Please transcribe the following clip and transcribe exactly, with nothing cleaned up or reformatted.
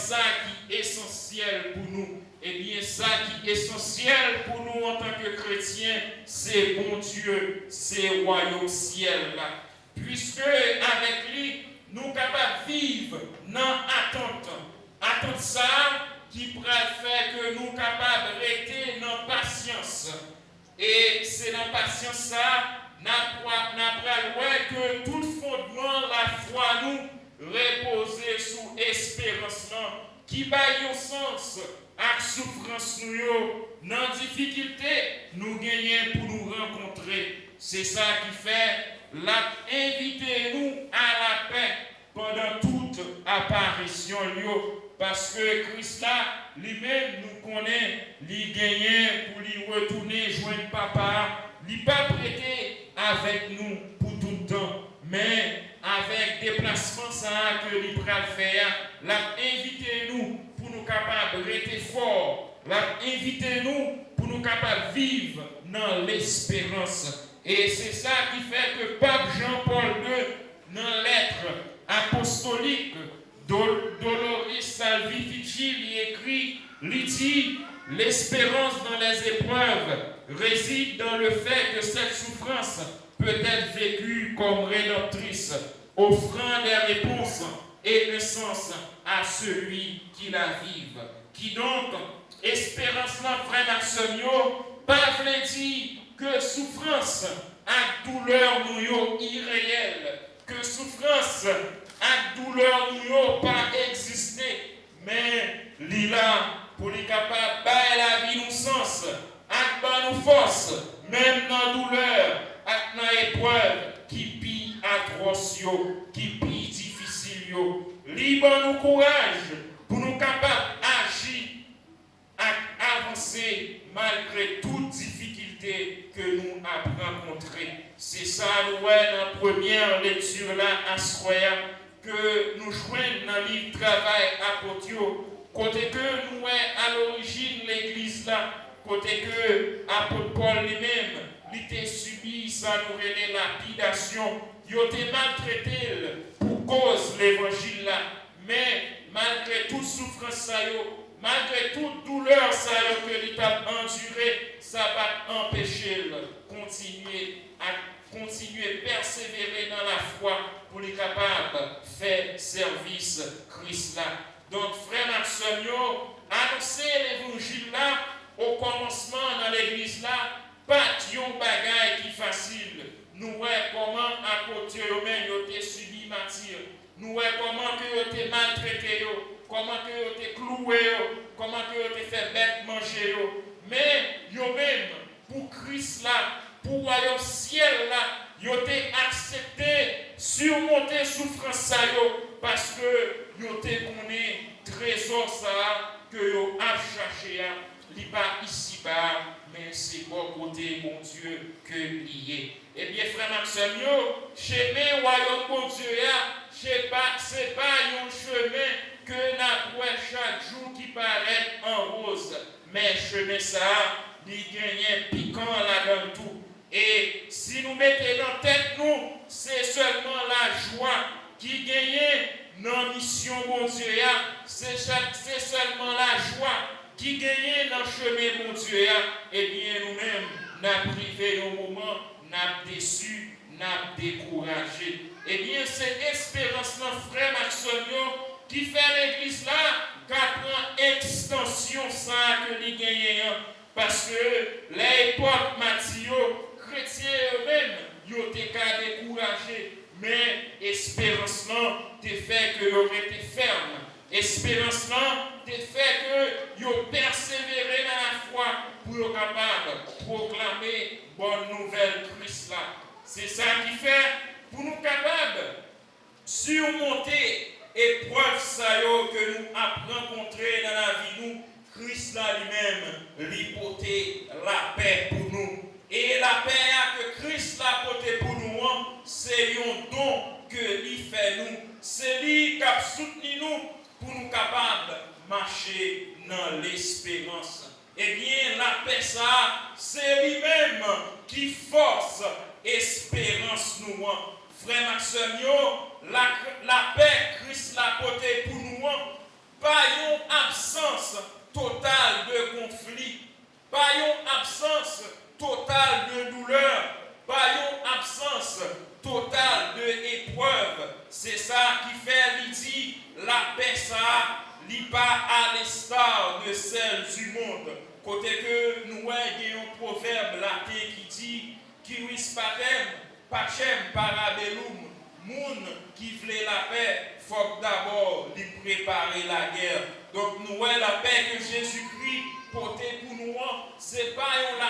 sa ki esansyèl pou nou. Ebyen, sa ki esansyèl pou nou antanke kretyen, se Bondye, se wayòm syèl la. Piske avèk li, nou kapab viv nan atant. Atant sa a ki pral fè ke nou kapab rete nan pasyans. E se nan pasyans sa a, n ap wa-, n ap pral wè ke tout fondman lafwa nou repoze sou esperans lan, ki bay yon sans ak soufrans nou yo, nan difikilte nou genyen pou nou rankontre. Se sa ki fè l ap envite nou a lapè pandan tout aparisyon l yo, paske Kris la, li menm, nou konnen, li genyen pou li retounen jwenn Papa a. Li p ap rete avèk nou pou tout tan, men avèk deplasman sa a ke li pral fè a, l ap envite nou pou nou kapab rete fò, l ap envite nou pou nou kapab viv nan lesperans. E se sa ki fè ke Pap Jan Pòl de, nan lèt apostolik Dol-, Dolores Salvifici, li ekri, li di, L'espérance dans les épreuves réside dans le fait que cette souffrance peut être vécue comme rédemptrice, offrant des réponses et un sens à celui qui la vivent. Kidonk, esperans lan, frè m ak sè m yo, pa vle di ke soufrans ak doulè nou yo ireyèl, ke soufrans ak doulè nou yo pa egziste, men li la pou li kapab bay lavi nou sans, ak ban nou fòs, menm nan doulè ak nan eprèv ki pi atwòs yo, ki pi difisil yo. Li ban nou kouraj pou nou kapab aji ak avanse malgre tout difikilte ke nou ap rankontre. Se sa nou wè nan premyè lekti la aswè a, ke nou jwenn nan liv Travay Apot yo, kote ke nou wè alorijin legliz la, kote ke apot Pòl li menm, li te sibi sa nou rele lapidasyon, yo te maltrete l pou koz levanjil la. Men, malgre tout soufrans sa yo, malgre tout doulè sa yo ke li t ap andire, sa pa t anpeche l kontinye ak kontinye pèsevere nan lafwa pou li kapab fè sèvis Kris la. Donk, frè m ak sè m yo, anonse levanjil la okòmansman nan legliz la pa t yon bagay ki fasil. Nou wè kòman apot yo menm yo te sibi mati. Nou wè kòman ke yo te maltrete yo, kòman ke yo te klouwe yo, kòman ke yo te fè bèt manje yo. Men, yo menm, pou Kris la, pou wayòm syèl la, yo te aksepte simonte soufrans sa yo, paske yo te konnen trezò sa a ke yo ap chache a, li pa isiba a, men se bò kote Bondye ke li ye. Ebyen, frè m ak sè m yo, chemen wayòm Bondye a, se pa, se pa yon chemen ke n ap wè chak jou ki parèt an woz. Men chemen sa a, li genyen pikan ladan l tou. E si nou mete nan tèt nou, se sèlman lajwa ki genyen nan misyon Bondye a, se sèl, se sèlman lajwa ki genyen nan chemen Bondye a, ebyen, nou menm, n ap rive yon moman, n ap desi, n ap dekouraje. Ebyen, se esperans lan, frè m ak sè m yo, ki fè legliz la ka pran ekstansyon sa a ke li genyen an. Paske lè epòk mati yo, kretyen yo menm, yo te ka dekouraje, men esperans lan te fè ke yo rete fèm. Esperans lan te fè ke yo pèsevere nan lafwa pou yo kapab pwoklame bòn nouvèl Kris la. Se sa ki fè, pou nou kapab simonte eprèv sa yo ke nou ap rankontre nan lavi nou, Kris la li menm, li pote lapè pou nou. E lapè a ke Kris la pote pou nou an, se yon don ke li fè nou. Se li k ap soutni nou pou nou kapab mache nan lesperans. Ebyen, lapè sa a, se li menm ki fòs esperans nou an. Frè m ak sè m yo, la, lapè Kris la pote pou nou an, Pa yon absans total de konfli, pa yon absans total de doulè, pa yon absans total de eprèv. Se sa ki fè li di, lapè sa a, li pa à l'instar de celle du monde. Kote ke nou wè gen yon pwovèb laten ki di, Quis pacem, pacem para bellum. Moun ki vle lapè, fòk dabò li prepare lagè. Donk, nou wè lapè ke Jezikri pote pou nou an, se pa yon